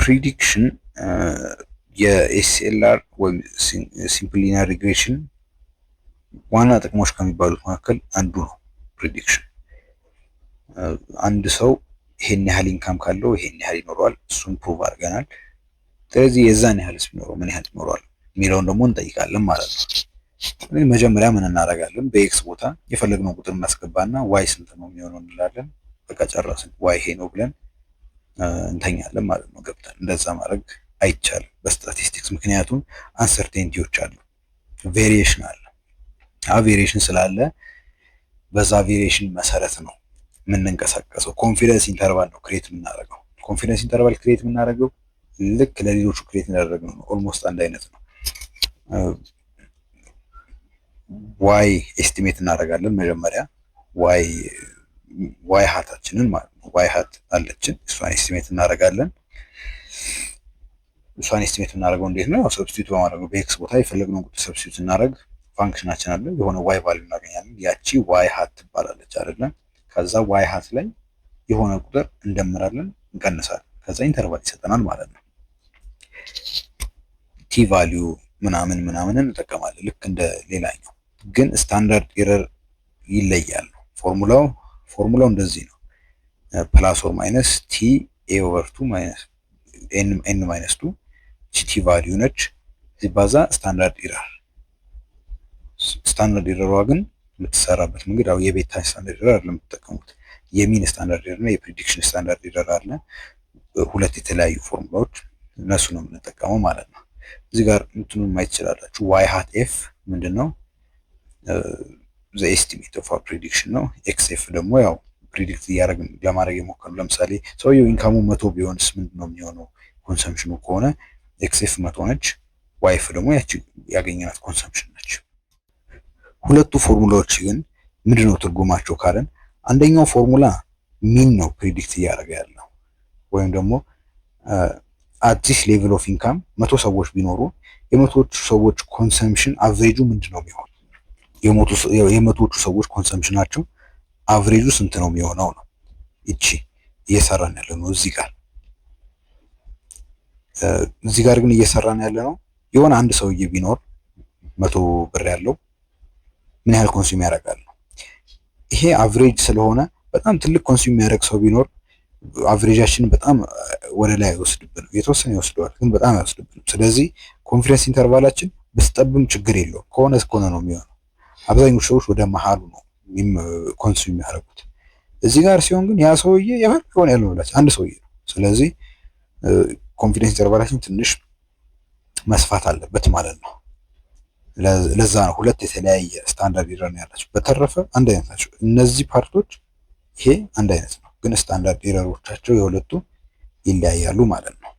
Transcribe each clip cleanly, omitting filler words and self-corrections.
Prediction የ SLR ወይም simple linear regression ዋና ጥቅሞች ከሚባሉት መካከል አንዱ ነው። Prediction አንድ ሰው ይሄን ያህል income ካለው ይሄን ያህል ይኖረዋል። እሱን prove አድርገናል። ስለዚህ የዛን ያህልስ ቢኖረው ምን ያህል ይኖረዋል የሚለውን ደግሞ እንጠይቃለን ማለት ነው። መጀመሪያ ምን እናደርጋለን? በ x ቦታ የፈለግነው ቁጥር እናስገባና y ስንት ነው የሚሆነው እንላለን። በቃ ጨረስን። y ይሄ ነው ብለን እንተኛለን ማለት ነው። ገብተን እንደዛ ማድረግ አይቻልም በስታቲስቲክስ፣ ምክንያቱም uncertainty ዎች አሉ፣ variation አለ። Variation ስላለ በዛ variation መሰረት ነው የምንንቀሳቀሰው። Confidence interval ነው create የምናደርገው። Confidence interval create የምናደርገው ልክ ለሌሎቹ create እንዳደረግነው ነው። Almost አንድ አይነት ነው። Y estimate እናደርጋለን መጀመሪያ y hat ኣችንን ማለት ነው። Y hat አለችን፣ እሷን estimate እናደርጋለን። እሷን estimate የምናደርገው እንዴት ነው? ያው substitute በማድረግ ነው። በ x ቦታ የፈለግነውን ቁጥር substitute እናደርግ function ኣችን አለ፣ የሆነ y value እናገኛለን። ያቺ y hat ትባላለች አይደለ? ከዛ y hat ላይ የሆነ ቁጥር እንደምራለን፣ እንቀንሳለን። ከዛ interval ይሰጠናል ማለት ነው። T value ምናምን ምናምን እንጠቀማለን ልክ እንደ ሌላኛው፣ ግን standard error ይለያል። ፎርሙላው እንደዚህ ነው። Plus or minus t a over two minus n minus two t value ነች ሲባዛ standard error። Standard error ሯ ግን የምትሰራበት መንገድ ያው የ beta standard error አይደለም የምትጠቀሙት፣ የ mean standard error እና የ prediction standard error አለ። ሁለት የተለያዩ ፎርሙላዎች እነሱ ነው የምንጠቀመው ማለት ነው። እዚህ ጋር እንትኑን ማየት ትችላላችሁ። Y hat f ምንድን ነው? The estimate of our prediction ነው። XF ደግሞ ያው predict እያደረግን ለማድረግ የሞከርነው። ለምሳሌ ሰውየው income ኡ 100 ቢሆንስ ምንድን ነው የሚሆነው? Consumption ኑ ከሆነ XF 100 ነች፣ YF ደግሞ ያቺ ያገኘናት consumption ነች። ሁለቱ ፎርሙላዎች ግን ምንድነው ትርጉማቸው ካለን፣ አንደኛው formula mean ነው predict እያደረገ ያለው፣ ወይም ደግሞ at this level of income 100 ሰዎች ቢኖሩ የ100ዎቹ ሰዎች consumption average ኡ ምንድን ነው የሚሆነው? የ100ዎቹ ሰዎች consumption ኣቸው average ኡ ስንት ነው የሚሆነው ነው። እቺ እየሰራን ያለ ነው እዚህ ጋር። እዚህ ጋር ግን እየሰራን ያለ ነው የሆነ አንድ ሰውዬ ቢኖር 100 ብር ያለው ምን ያህል consume ያደርጋል ነው። ይሄ average ስለሆነ በጣም ትልቅ consume የሚያደርግ ሰው ቢኖር average ኣችንን በጣም ወደ ላይ አይወስድብንም። የተወሰነ ይወስደዋል፣ ግን በጣም አይወስድብንም። ስለዚህ confidence interval ኣችን ብስጠብም ችግር የለውም። ከሆነ እስከሆነ ነው የሚሆነው። አብዛኞቹ ሰዎች ወደ መሀሉ ነው consume የሚያደርጉት። እዚህ ጋር ሲሆን ግን ያ ሰውዬ የፈለገውን ያለው ብላችሁ አንድ ሰውዬ ነው። ስለዚህ confidence interval ኣችን ትንሽ መስፋት አለበት ማለት ነው። ለዛ ነው ሁለት የተለያየ standard error ነው ያላቸው። በተረፈ አንድ አይነት ናቸው። እነዚህ part ኦች ይሄ አንድ አይነት ነው፣ ግን standard error ኦቻቸው የሁለቱ ይለያያሉ ማለት ነው።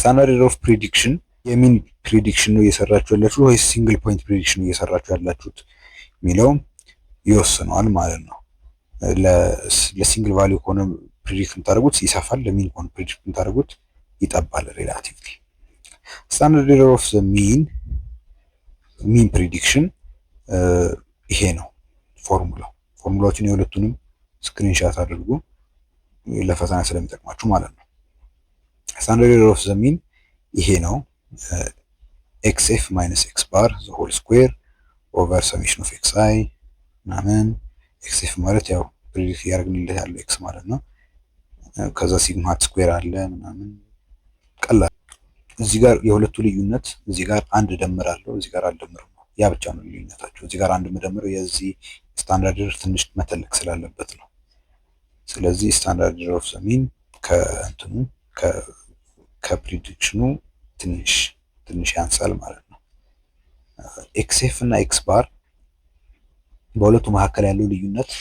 Standard error of prediction የ mean prediction ነው እየሰራችሁ ያላችሁት ወይስ single point prediction ነው እየሰራችሁ ያላችሁት የሚለው ይወስነዋል ማለት ነው። ለ single value ከሆነ predict የምታደርጉት ይሰፋል፣ ለ mean ከሆነ predict የምታደርጉት ይጠባል relatively። Standard error of the mean prediction ይሄ ነው ፎርሙላው። ፎርሙላዎችን የሁለቱንም screenshot አድርጉ፣ ለፈተና ስለሚጠቅማችሁ ማለት ነው። Standard error of the mean ይሄ ነው። XF minus x bar the whole square over summation of xi ምናምን። XF ማለት ያው predict እያደረግንለት ያለው x ማለት ነው። ከዛ sigma hat square አለ ምናምን፣ ቀላል። እዚህ ጋር የሁለቱ ልዩነት እዚህ ጋር አንድ ደምራለሁ፣ እዚህ ጋር አልደምርም ነው። ያ ብቻ ነው ልዩነታቸው። እዚህ ጋር አንድ የምደምረው የዚህ standard error ትንሽ መተለቅ ስላለበት ነው። ስለዚህ standard error of the mean ከእንትኑ ከ prediction ኑ ትንሽ ትንሽ ያንሳል ማለት ነው። XF እና x bar በሁለቱ መካከል ያለው ልዩነት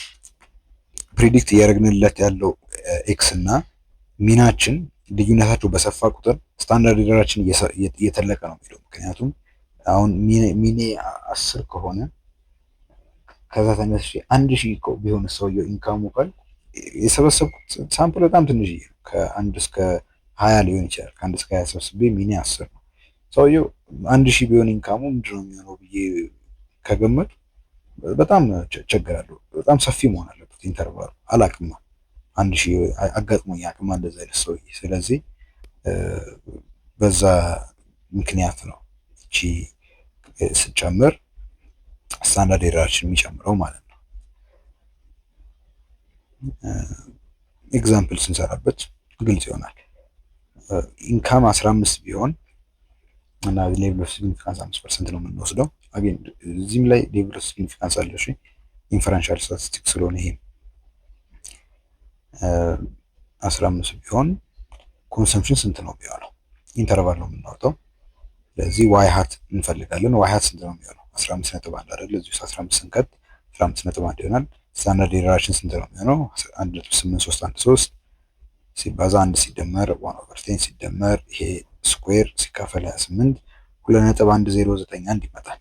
predict እያደረግንለት ያለው x እና mean ኣችን ልዩነታቸው በሰፋ ቁጥር standard error ኣችን እየተለቀ ነው የሚሄደው። ምክንያቱም አሁን mean ኤ 10 ከሆነ ከዛ ተነስቼ 1000 ቢሆን ሰውየው income ኡ ካል የሰበሰብኩት sample በጣም ትንሽዬ ነው። ከ1 እስከ 20 ሊሆን ይችላል። ከ1 እስከ 20 ሰብስቤ mean ኤ 10 ነው። ሰውየው 1000 ቢሆን income ኡ ምንድን ነው የሚሆነው ብዬ ከገመቱ በጣም ቸገራለሁ። በጣም ሰፊ መሆን አለበት interval ኡ። አላቅም፣ 1000 አጋጥሞኝ አቅም እንደዛ አይነት ሰውዬ። ስለዚህ በዛ ምክንያት ነው እቺ ስጨምር standard error ኣችን የሚጨምረው ማለት ነው። Example ስንሰራበት ግልጽ ይሆናል። Income 15 ቢሆን እና level of significance 5% ነው የምንወስደው። Again እዚህም ላይ level of significance አለ። እሺ፣ inferential statistics ስለሆነ ይሄ 15 ቢሆን consumption ስንት ነው የሚሆነው? Interval ነው የምናወጣው። ስለዚህ y hat እንፈልጋለን። y hat ስንት ነው የሚሆነው? 15.1 አይደል? እዚህ ውስጥ 15 ስንከት 15.1 ይሆናል። Standard error ኣችን ስንት ነው የሚሆነው? 1.8313 ሲባዛ አንድ ሲደመር 1/10 ሲደመር ይሄ square ሲካፈል 28፣ 2.1091 ይመጣል።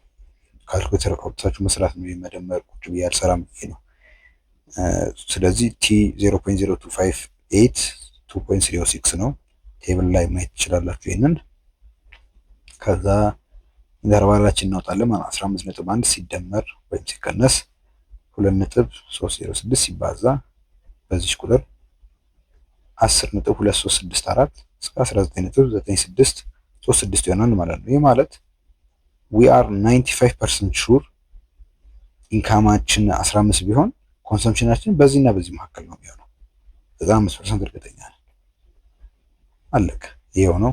ካልኩሌተር አውጥታችሁ መስራት ነው፣ የመደመር ቁጭ ብዬ አልሰራም ብዬ ነው። ስለዚህ t 0.0258 2.36 ነው። Table ላይ ማየት ትችላላችሁ ይሄንን። ከዛ interval ኣችን እናወጣለን ማለት 15.1 ሲደመር ወይም ሲቀነስ 2.306 ሲባዛ በዚች ቁጥር 10.2364 እስከ 19.9636 ይሆናል ማለት ነው። ይህ ማለት we are 95% sure income ኣችን 15 ቢሆን consumption ኣችን በዚህና በዚህ መካከል ነው የሚሆነው። 95% እርግጠኛ ነን። አለቀ። ይሄው ነው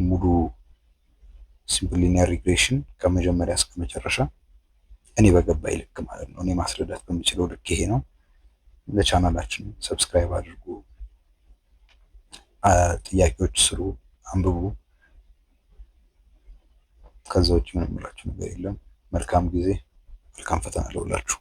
ሙሉ simple linear regression ከመጀመሪያ እስከ መጨረሻ እኔ በገባኝ ልክ ማለት ነው። እኔ ማስረዳት በምችለው ልክ ይሄ ነው። ለቻናላችን subscribe አድርጉ፣ ጥያቄዎች ስሩ፣ አንብቡ። ከዛ ውጭ ምንም የምላችሁ ነገር የለም። መልካም ጊዜ፣ መልካም ፈተና ለሁላችሁ።